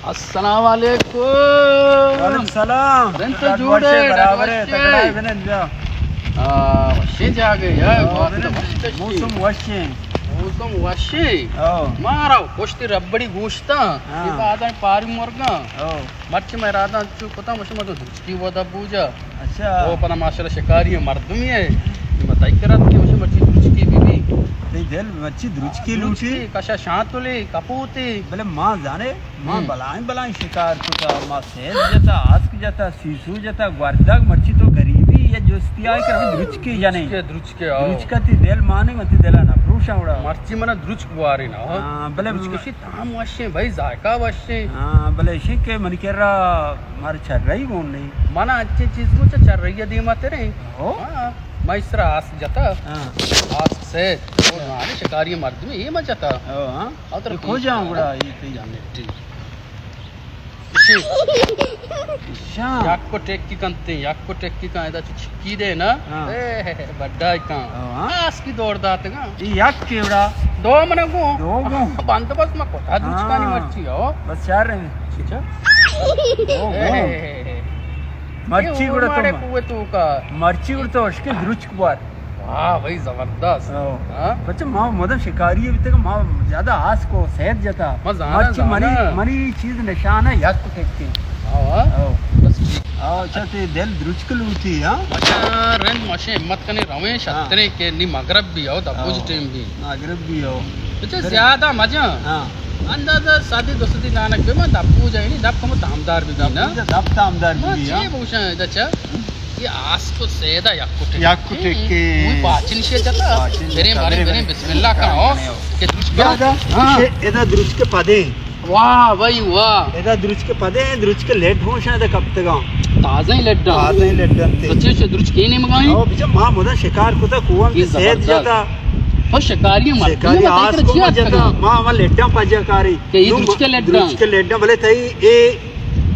السلام علیکم۔ وعلیکم السلام۔ رند تو جوڑ ئے، برابر ئے، تگڑا ئے، بنند بیا۔ آ، وشیں جاگہے، یا، آ، بات بنند، وش کشتی۔ موسم وشیں۔ موسم وشیں۔ آ۔ مارا پشتی ربڑی گوشتاں۔ ہاں۔ یہ بعداں پاری مرگاں۔ آ۔ مرچی میں ارادہ چو کتا مشما تو درچکی ودا بوجا۔ اچھا۔ او پدا ماشاءاللہ شکاری مردمی ئے۔ یہ متائی کرت کہ مشما مرچی درچکی بی بی۔ تئی دل مرچی درچکی لوٹی؟ درچکی، کشا شانتلی، کپوتی۔ بلے ما زانے، ما ہم۔ بلائیں بلائیں شکار کتا، ما سیل جتا، آسک جتا، سیسو جتا، گوردگ، مرچی تو غریبی یا جستی آئی کر ہمیں درچکی جنے۔ درچکے، درچکے، آؤ۔ درچکا تی دل مانے، من تی دلا نہ پروشاں وڑا۔ مرچی منا درچک بوارے نا۔ ہاں، بلے درچک شی تام وشیں بھائی، ذائقہ وشیں۔ ہاں، بلے اشی کہ منی کرا مار چرئی گون نہیں۔ منا اچھے چیز کو چا چرئی دیما تیرے۔ ہو؟ ہاں، ما اس طرح آس جتا۔ ہاں۔ آس سے، او ہاں۔ مانے شکاری مردم یہ ما جتا۔ او ہاں۔ او تر یہ کھو جاؤں گڑا، یہ تھی۔ جانے، ٹھیک۔ شان۔ یک کو ٹکی کنتے، یک کو ٹکی کن، ادا چو چکی دے نا۔ ہاں۔ اے، بڈا کن۔ ہاں۔ آس کی دور داتگا۔ یہ یک کیوڑا۔ دو من گو۔ دو گو۔ بندوبست ما کتا درچکانی ہاں۔ مرچی ہو۔ بس چار رہے ہیں۔ اچھا۔ دو گو۔ اے۔ مرچی یہ گڑا ماڑے تو کوئے تو کا۔ مرچی گڑا تو اشکے درچک بار۔ واہ بھائی، زبردست۔ ہاں۔ ہاں؟ بچہ، ما مدام شکاری بیتگ، ما زیادہ آس کو سید جتا۔ ما زانا، مرچی زانا۔ منی، منی چیز نشان ہے، یک ٹکے۔ ہاں، ہاں۔ ہاں۔ بس ٹھیک۔ ہاں، اچھا، تے دل درچک لوٹی، ہاں؟ بچہ، رند ماشے ہمت کنے رویں، ہاں۔ شتریں کہ نی مغرب بھی ہو، دبوج ہاں۔ ٹیم بھی۔ مغرب بھی ہو۔ بچہ، زیادہ مزہ۔ ہاں۔ اندازہ سادی دو سدی نانک بہ من دپ پوجا، یعنی دپ کمو تامدار بہ بی نا۔ دپ پوجا، دپ تامدار بہ بی، چی ہاں۔ بوشاں ادا چا؟ یہ آس کو سیدا یک کٹے۔ یک کٹے۔ ہوں، کے۔ کوئی پاچن شے جتا۔ پاچن برے، جتا، برے، برے، برے۔ بسم اللہ کا ہو۔ کہ درچک بیا ادا، ہاں۔ ادا درچک پدے۔ واہ بھائی واہ۔ ادا درچک پدے، درچک لیڈ ہوشاں ادا کپتگاں۔ تازہ ہی لیڈ۔ تازہ ہی لیڈ انتے۔ بچے سے درچک ہی نہیں منگائیں۔ او بچا، ما مدام شکار کتا، کوان یہ تے سید زبردست۔ جتا۔ او شکاری مردم شکاری آس کو مجتا۔ ما، ما لیڈاں پجا کاری۔ کہ یہ نو درچکے لڈاں۔ درچکے لڈاں، بلے تئی اے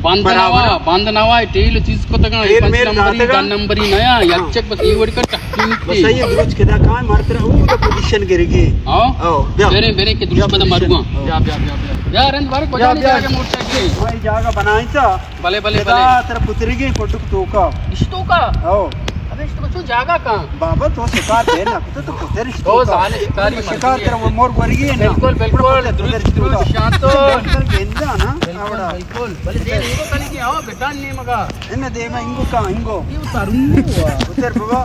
بند برابر۔ نوا، بند نوا، ٹیل چیز کو تگا، ٹیل پنچ میل نمبری، داتگا۔ دہ نمبری نیا، ہاں۔ یک چک بس یہ وڑ کر ٹکی بس مٹی۔ یہ درچک دا کان مارترا، او دا پوزیشن گرگی۔ ہاں۔ او، بیا۔ بیرے، بیرے کہ درچک بیا بدا پوزیشن۔ مروا۔ او۔ بیا، بیا، بیا، بیا۔ بیا رند بار کو بیا، جانے بیا۔ جاگے موٹر کی۔ بھائی جاگہ بنائی تا۔ بلے، بلے، ادا بلے۔ ترا پترگیں کڈک توکا۔ اش توکا؟ او۔ ابے، اش تو بچو جاگہ کہاں؟ بابا، تو شکار دے نہ کتے تو پتر اش تو توکا۔ زانے شکاری شکار مردم ترا ہے۔ وہ مور گوری ہے نا۔ بالکل، بالکل، پتر، پتر درست، اش توکا۔ درست، شانتو۔ پتر گندا نا، بالکل، آوڑا۔ بالکل۔ بلے دے نیمگو کنی کہ آو، بٹان نیمگا۔ انا دے ما انگو کا، انگو۔ یہ اتاروں ہوا۔ پتر بابا۔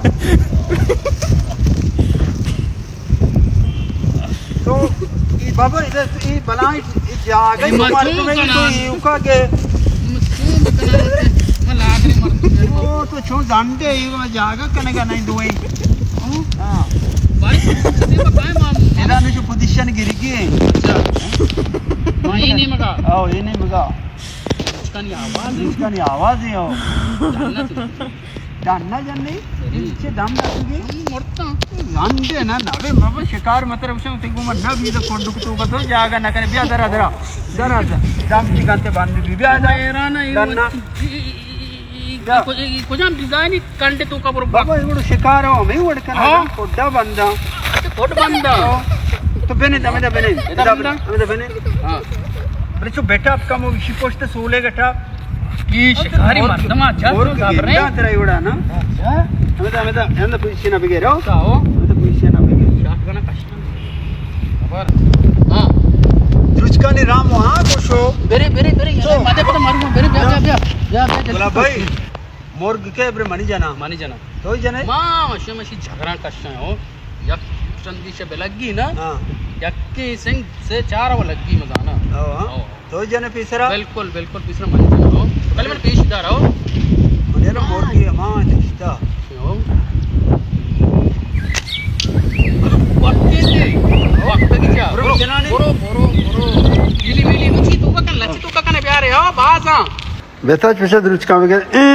تو ای بابا، ادا تو ای بلائیں ای جاگہ، ای تو مردم ہے، تو ایوکا گے۔ او تو چون زنڈے، ای جاگہ کنگا نہیں دوئیں۔ ہاں۔ بھائی، ادا نشو پوزیشن گرگی ہے۔ اچھا۔ ہاں، یہ نہیں مگا۔ آؤ، یہ نہیں مگا۔ اس کا نہیں آواز ہے۔ اس کا نہیں آواز ہے، آؤ۔ ڈنا جنی، چے دم داتگی؟ مرتاں۔ لنڈے نا، نوے مبا شکار متر بشم، تی گوما نبی دا کنڈک تو بتو جاگہ نہ کرے، بیا درا، درا۔ درا، درا۔ دم تی گنتے بند بی، بیا دا۔ حیران ہے، ڈنا۔ ای، ای، ای، ای، بیا۔ ای، ای، کجام ڈیزائن کنڈے تو قبر با؟ بابا، ایوڑ شکار ہو، ہمیں وڑ کنا، ہاں۔ کڈا بندا۔ اچھا، کڈ بندا۔ ہاں۔ تو بنے، دمے دا بنے۔ ادا بندا؟ ہمیں دا بنے۔ ہاں۔ بلے چو بیٹا آپ کا مو وشی پوشت سولے گٹا۔ یہ شکاری مردم آ چا تو زبرے۔ گندا ترا ایوڑا نا۔ اچھا۔ ہمیں دا، ہمیں دا، ہمیں دا پوزیشن ابھی گے رو۔ کیا ہو؟ ہمیں دا پوزیشن ابھی گے۔ شاٹ گنا کشنا۔ خبر۔ ہاں۔ درچکانی رام وہاں کو شو۔ برے، برے، برے، تو۔ مدے پتہ مارو، برے، بیا، بیا، بیا۔ بیا، بیا، جلدی گلاب کر۔ بھائی، مرگ کے برے منی جنا۔ منی جنا۔ تو ہی جنے؟ ماں، مشے، مشی جھگڑا کشا ہو۔ یک چندی سے بلگی نا۔ ہاں۔ یک کے سنگ سے چار وہ لگی مزانا۔ او، ہاں۔ او۔ تو جنے پیسرا؟ بالکل، بالکل، پیسرا من جنو۔ بلے من پیش دار ہو۔ مجھے نا مورگی امان نشتا۔ ہو۔ وقت کی چا؟ وقت کی چا؟ برو، برو، برو، برو۔ گلی ملی مچی تو کا کن، لچی تو کا کن بیارے ہو، بازاں۔ بتا چوشا دروچ کام بگر۔ اے،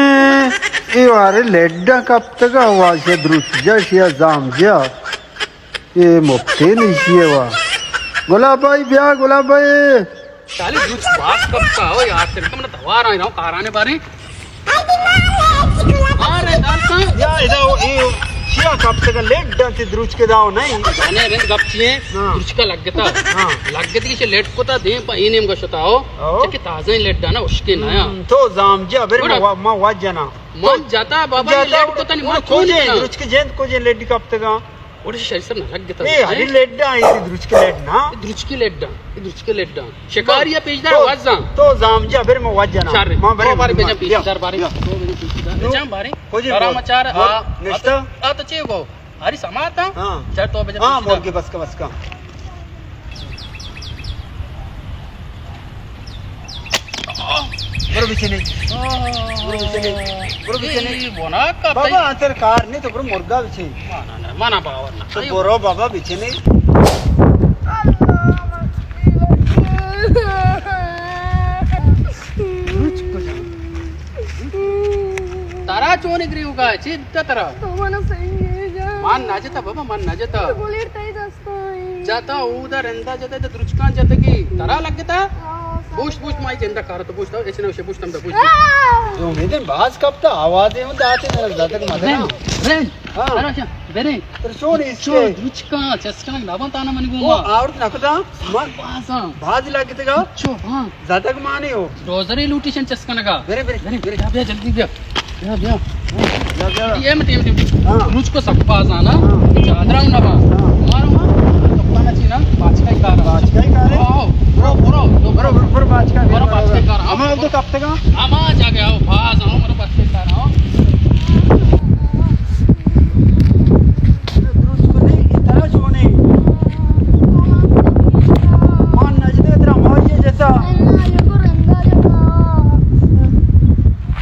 اے وارے لیڈا کپتگا، واشا دروچ جا، شیا زام جا۔ اے مپتے نہیں شیے وا۔ گلاب بھائی بیا، گلاب بھائی۔ شالی دروچ باز کپتا ہو یار، تیرے کو من دوار آئی رہا ہوں، کارانے بارے۔ ارے دانتا۔ یا ادا ہو، اے ہو۔ یا کپتگا لیڈ انت دروچکے داؤ نہیں۔ جانے رند گپ چیئے؟ ہاں۔ دروچکا لگتا۔ ہاں۔ لگتی کہ لیڈ کتا دیم پا اینیم گشتا ہو۔ او۔ چکے تازہ لیڈ آنا اشکے نیا۔ ہم، تو زام جا بر ما وا-، ما واجنا۔ من جتا بابا، یہ جتا لیڈ کتا نہیں، من کجے، چون کنا؟ دروچکے جند کجے لیڈ کپتگا؟ اوڑے شری سر نہ لگتا اے، ہے۔ ہری لیڈ آئی تھی دروچکے لیڈ نا۔ دروچکے لیڈ آ، دروچکے لیڈ آ۔ شکاری یا پیش دار تو، وزاں۔ تو زام جا بر ما واجنا۔ چار۔ ما بر تو بارے ما بجا پیش دار بارے۔ بیا۔ تو بجا پیش دار۔ نو۔ جام بارے۔ کجے آرام بول؟ چار، بول۔ آ، نشتا؟ آ تو چے گو؟ ہری سماتا؟ ہاں۔ چار تو بجا ہاں، پیش دار۔ مرگے بس کا، بس کا۔ برو بچنے۔ برو بچنے۔ برو بچنے۔ اے، بنا کا بابا، بھائی۔ آنتر کار نہیں تو برو مرگا بچے۔ مانا نہ، مانا باور نہ۔ تو برو بابا بچنے۔ ترا چون گری ہوگا، چی دتا ترا؟ تو منا صحیح ہے جان۔ من نہ جتا بابا، من نہ جتا۔ تو گولی تئی دست جتا اودا رندا جتا، ادا درچکاں جتگی۔ ترا لگتا؟ ہاں، سر۔ بوشت، بوشت، مائی جندا کار تو بوشت، اچ نہ وشے، بوشت ہم دا بوشت۔ آہ! تو امیدیں باز کپتا، آوازے ہوں داتے، نہ زدگ مدنا۔ رین، رین۔ ہاں۔ ترا چا، برے۔ تر چون اس چو کے؟ درچکاں، چسکاں، نبان تانا منی گوما۔ او، آورت نکتا؟ من بازاں۔ باز لگتگا؟ چو، ہاں۔ زدگ مانے ہو۔ ڈوزرے لوٹی شن چس کنگا۔ برے، برے، برے، برے۔ بیا، بیا، جلدی بیا۔ بیا، بیا۔ بیا، بیا۔ اے مت، اے مت، اے مت۔ ہاں۔ روچ کو سک باز آنا۔ ہاں۔ چادرا نہ با۔ ہاں۔ مارو، ہاں۔ کپتانا چی نا، باچکائی کار۔ باچکائی کار ہے؟ آؤ، برو، برو، برو، برو، برو، باچکائی برو، باچکائی کار۔ ہم تو کپتگا؟ ہم آ جا گیا ہو، باز آؤ، برو، باچکائی کار آؤ۔ درست کو نہیں، اتنا جو نہیں۔ مان نجدے ترا موجے جتا۔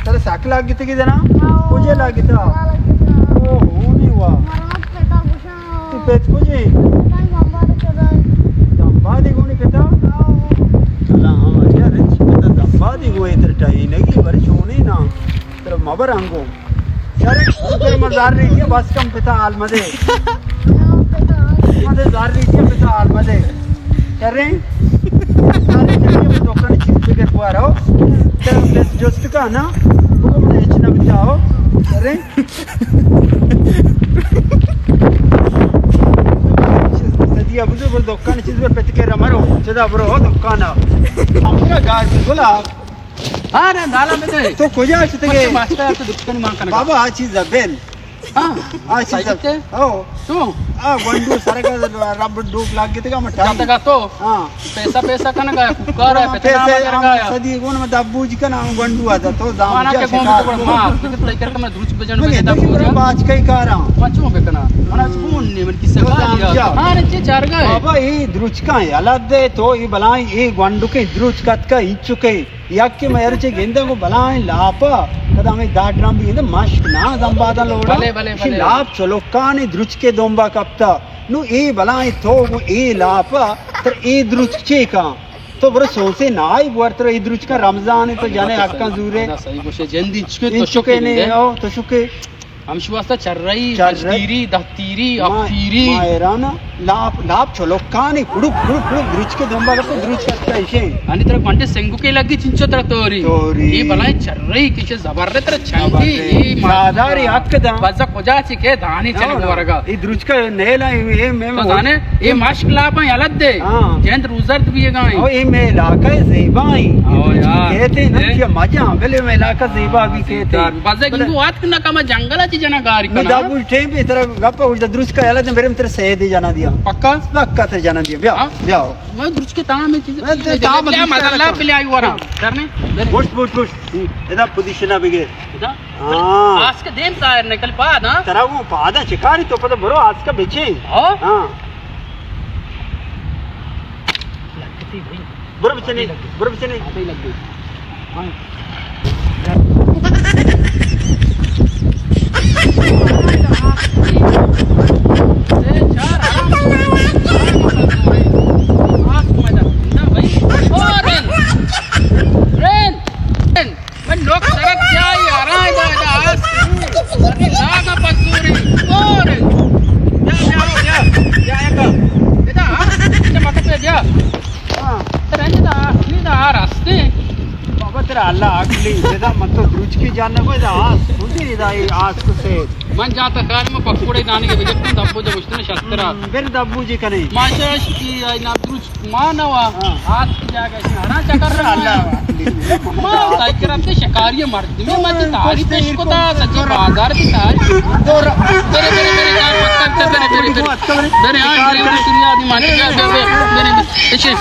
ترا سک لگتگی دنا؟ ہاں۔ کجے لگتا؟ او، ہونی وا۔ تو پت کجے؟ زمبادی گونی پتا؟ اللہ ہم اجا رچ پتا زمبادی گوئے تر ٹہینگی بر چونی نا۔ ترا مبر انگو۔ شریں، تو مزار ریٹی بس کم پتا حال مدے۔ مدے زار ریٹی پتا حال مدے۔ شریں۔ زار ریٹی دکان چیز بگر بوارو۔ تر جست کا نا۔ بگو من اچ نہ بچاؤ۔ شریں۔ سدیا بزو بر دکان چیز بر پتکے رمرو۔ چدا برو دکانا۔ ہمرا گار بلا۔ ہاں، نہ، دالا بدے۔ تو کجا شتگے؟ مچ ماسٹر تو دکان مان کنگا۔ بابا، آ چیز بل۔ ہاں۔ آ چیز۔ سجتے؟ او۔ تو؟ آ گونڈو سرگا رب ڈوک لگ گتگا مٹا۔ جاتگا تو؟ ہاں۔ پیسہ، پیسہ کنگا، کار ہے، پیسہ پیسہ کنگا۔ سدی گون میں دبوج کنا گونڈو آتا تو دام مانا جا کے گون شکار۔ تو ما، تو کر کے میں دروچ بجن مگے بجے تو دبوج۔ برو باچ کئی کاراں۔ ما چون بکنا؟ منا چون نہیں، من کسے تو دام جا۔ ہاں، رچے چار گئے۔ بابا، اے دروچ کا ہے، الگ دے تو اے بلائیں، اے گونڈو کے دروچ کت کا ہچ چکے۔ یکے مئے روچے گندگ و بلائیں لاپا، کدا ہمیں دہ ڈرم بھی گندگ، مشک نا زمباداں لوڑا۔ بلے، بلے، اشی بلے۔ لاپ چلوکانی درچکے دمبا کپتا۔ نو اے بلائیں تو گو اے لاپا، تر اے درچک چے کان؟ تو برو سوسے نائی بور، تر اے درچکاں رمضان تو جانے حقاں زورے۔ نہ، صحیح گوشے، جندی چکے تو انچکے چکے نے، نے۔ او تو چکے۔ ہمشی واسطہ چرئی، چرئی۔ پنچ تیری، دہ تیری، ما، ہفت تیری۔ ما حیران آں۔ لاپ، لاپ چلوکانی، کڑک، کڑک، کڑک، درچکے دمبا کرتے، درچک کرتے ایشے۔ انی ترا گونڈے سنگو کے لگی چنچو ترا توری۔ توری۔ یہ بلائیں چرئی کیچے زبر ترا چنڈی، زبر۔ یہ ما-، ساداری حق دا۔ بزا کجا چی کے دانی چنگ ورگا۔ یہ درچکا نیلا، یہ، یہ، یہ تو زانے، یہ مشک لاپاں یلت دے۔ ہاں۔ جند روزرد بھی گائیں۔ او، یہ میں علاقہ زیبائیں۔ او یار۔ کہتے ہیں نا اے؟ کہ مجاں، بلے میں علاقہ زیبا بھی کہتے ہیں۔ بزگ بلے انگو وات نہ کما جنگل چی جنا گاری نو کنا۔ دابو ٹیم پہ ترا گپا اجدا درست کا یلا دے میرے ترا سیدے جنا دیا۔ پکا؟ پکا ترا جنا دیا۔ بیا، ہاں؟ بیا۔ میں درست کے تام میں چیز، میں چیز تو دے تام دے۔ بیا، درست مزہ اللہ کرتا۔ پلے آئی ورا۔ کرنے؟ گوشت، گوشت، گوشت۔ ادا پوزیشن آ بگے۔ ادا؟ ہاں۔ آس کے دیم ظاہر نکل پاد، ہاں؟ ترا وہ پادا چکاری تو پتہ برو آس کا بچے۔ ہاں؟ ہاں۔ لگتی بھائی۔ برو بچنے، برو بچنے۔ آتے ہی لگ گئی۔ ہاں۔ من لوگ سرک جائی آرائیں دا، دا آس۔ لاگا پسوری۔ اور۔ بیا، بیا، بیا۔ بیا، یک۔ ادا، ہاں؟ ادا مکتے بیا۔ ہاں۔ ترا انت دا، نی دا آ راستے۔ بابا ترا اللہ عقلی، ادا من تو دروچ کی جان نہ کوئی دا آس۔ مجھے ادا یہ آس کو سے۔ من جاتا خیال میں پکوڑے دانے کے بجے دبو جو مشتنا شسترا۔ بر دبو جی کنے۔ ماشا شکی آئی نام تروچ ما نوا۔ ہاں۔ ہاتھ کی جاگہ سے ہرا چکر رہا۔ اللہ۔ ما سائیکل تے شکاری مرد میں مت تاری پیش کو تا سچے بازار کی تاری۔ بر بر بر کار مت کر بر بر بر۔ بر آن بر دنیا دی مانی جا بر بر بر۔ اچھے۔